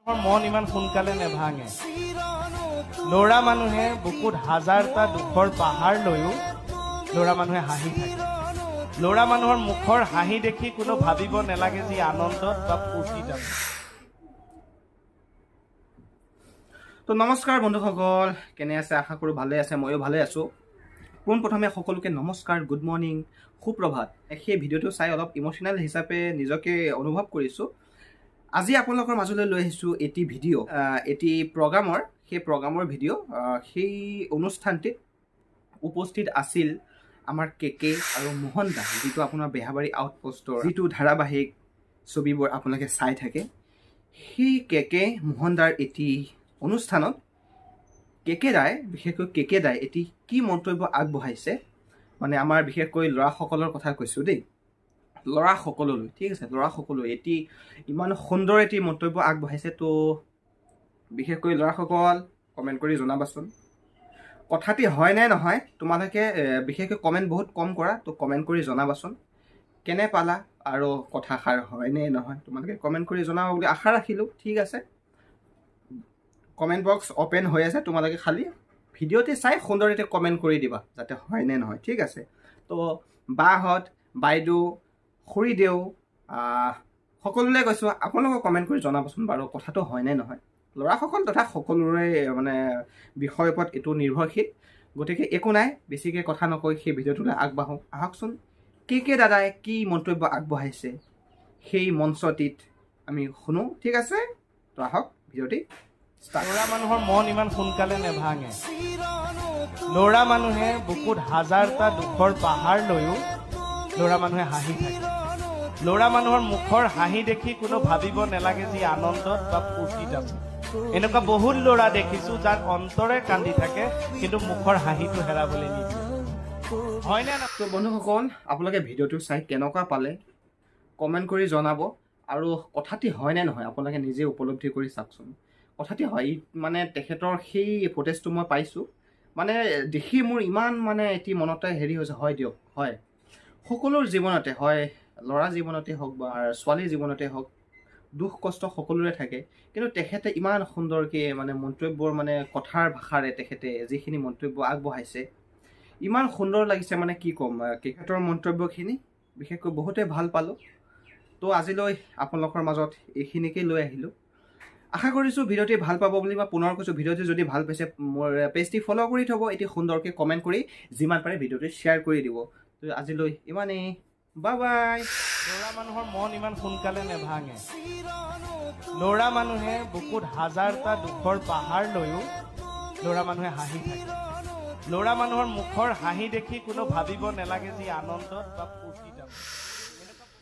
মন ইমান সোনকালে নেভাঙে। ল'ৰা মানুহে বুকুত হাজাৰটা দুখৰ পাহাৰ লৈও ল'ৰা মানুহে হাঁহি থাকে। ল'ৰা মানুহৰ মুখৰ হাঁহি দেখি কোনো ভাবিব নালাগে যি আনন্দত বা ফূৰ্তিত আছে। তো নমস্কাৰ বন্ধুসকল, কেনে আছে? আশা কৰোঁ ভালে আছে, ময়ো ভালে আছোঁ। পোনপ্ৰথমে সকলোকে নমস্কাৰ, গুড মৰ্ণিং, সুপ্ৰভাত। সেই ভিডিঅ'টো চাই অলপ ইম'চনেল হিচাপে নিজকে অনুভৱ কৰিছোঁ। আজি আপোনালোকৰ মাজলৈ লৈ আহিছোঁ এটি ভিডিঅ', এটি প্ৰগ্ৰামৰ, সেই প্ৰগ্ৰামৰ ভিডিঅ'। সেই অনুষ্ঠানটিত উপস্থিত আছিল আমাৰ কে কে আৰু মোহন দা, যিটো আপোনাৰ বেহাবাৰী আউটপোষ্টৰ যিটো ধাৰাবাহিক ছবিবোৰ আপোনালোকে চাই থাকে, সেই কে কে মোহন দাৰ এটি অনুষ্ঠানত কে কে দাই, বিশেষকৈ কে কে দাই এটি কি মন্তব্য আগবঢ়াইছে, মানে আমাৰ বিশেষকৈ ল'ৰাসকলৰ কথা কৈছোঁ দেই, ল'ৰাসকললৈ, ঠিক আছে, ল'ৰাসকললৈ এটি ইমান সুন্দৰ এটি মন্তব্য আগবঢ়াইছে। তো বিশেষকৈ ল'ৰাসকল কমেণ্ট কৰি জনাবাচোন কথাটি হয় নে নহয়। তোমালোকে বিশেষকৈ কমেণ্ট বহুত কম কৰা, তো কমেণ্ট কৰি জনাবাচোন কেনে পালা আৰু কথাষাৰ হয় নে নহয়, তোমালোকে কমেণ্ট কৰি জনাবা বুলি আশা ৰাখিলোঁ। ঠিক আছে, কমেণ্ট বক্স অ'পেন হৈ আছে, তোমালোকে খালি ভিডিঅ'টি চাই সুন্দৰ এটি কমেণ্ট কৰি দিবা যাতে হয় নে নহয়। ঠিক আছে, তো বাহঁত, বাইদেউ, খুৰীদেউ, সকলোলৈ কৈছোঁ, আপোনালোকে কমেণ্ট কৰি জনাবচোন বাৰু কথাটো হয় নে নহয়। ল'ৰাসকল তথা সকলোৰে মানে বিষয়ৰ ওপৰত এইটো নিৰ্ভৰশীল। গতিকে একো নাই, বেছিকৈ কথা নকৈ সেই ভিডিঅ'টোলৈ আগবাঢ়োঁ। আহকচোন, কে কে দাদাই কি মন্তব্য আগবঢ়াইছে সেই মঞ্চটিত আমি শুনো। ঠিক আছে, তো আহক ভিডিঅ'টি। ল'ৰা মানুহৰ মন ইমান সোনকালে নেভাঙে। ল'ৰা মানুহে বুকুত হাজাৰটা দুখৰ পাহাৰ লৈও ল'ৰা মানুহে হাঁহি থাকে। ল'ৰা মানুহৰ মুখৰ হাঁহি দেখি কোনো ভাবিব নালাগে যি আনন্দত বা ফূৰ্তিত আছে। এনেকুৱা বহুত ল'ৰা দেখিছো যাৰ অন্তৰে কান্দি থাকে, কিন্তু মুখৰ হাঁহিটো হেৰাবলৈ নিদিয়ে। হয়নে? তো বন্ধুসকল, আপোনালোকে ভিডিঅ'টো চাই কেনেকুৱা পালে কমেণ্ট কৰি জনাব, আৰু কথাটি হয়নে নহয় আপোনালোকে নিজে উপলব্ধি কৰি চাওকচোন। কথাটি হয়, মানে তেখেতৰ সেই ফুটেজটো মই পাইছোঁ, মানে দেখি মোৰ ইমান মানে এটি মনতে হেৰি হৈছে, হয় দিয়ক, হয় সকলোৰ জীৱনতে হয়, ল'ৰা জীৱনতে হওক বা ছোৱালীৰ জীৱনতে হওক, দুখ কষ্ট সকলোৰে থাকে। কিন্তু তেখেতে ইমান সুন্দৰকৈ মানে মন্তব্যৰ মানে কথাৰ ভাষাৰে তেখেতে যিখিনি মন্তব্য আগবঢ়াইছে, ইমান সুন্দৰ লাগিছে, মানে কি ক'ম, তেখেতৰ মন্তব্যখিনি বিশেষকৈ বহুতে ভাল পালোঁ। তো আজিলৈ আপোনালোকৰ মাজত এইখিনিকে লৈ আহিলোঁ। আশা কৰিছোঁ ভিডিঅ'টি ভাল পাব বুলি। মই পুনৰ কৈছোঁ, ভিডিঅ'টি যদি ভাল পাইছে মোৰ পেজটি ফ'ল' কৰি থ'ব, এটি সুন্দৰকৈ কমেণ্ট কৰি যিমান পাৰে ভিডিঅ'টি শ্বেয়াৰ কৰি দিব। তো আজিলৈ ইমানেই, বাই বাই। ল'ৰা মানুহৰ মন ইমান সোনকালে নেভাঙে। ল'ৰা মানুহে বুকুত হাজাৰটা দুখৰ পাহাৰ লৈও ল'ৰা মানুহে হাঁহি থাকে। ল'ৰা মানুহৰ মুখৰ হাঁহি দেখি কোনো ভাবিব নালাগে যি আনন্দত বা ফূৰ্তিত আছে।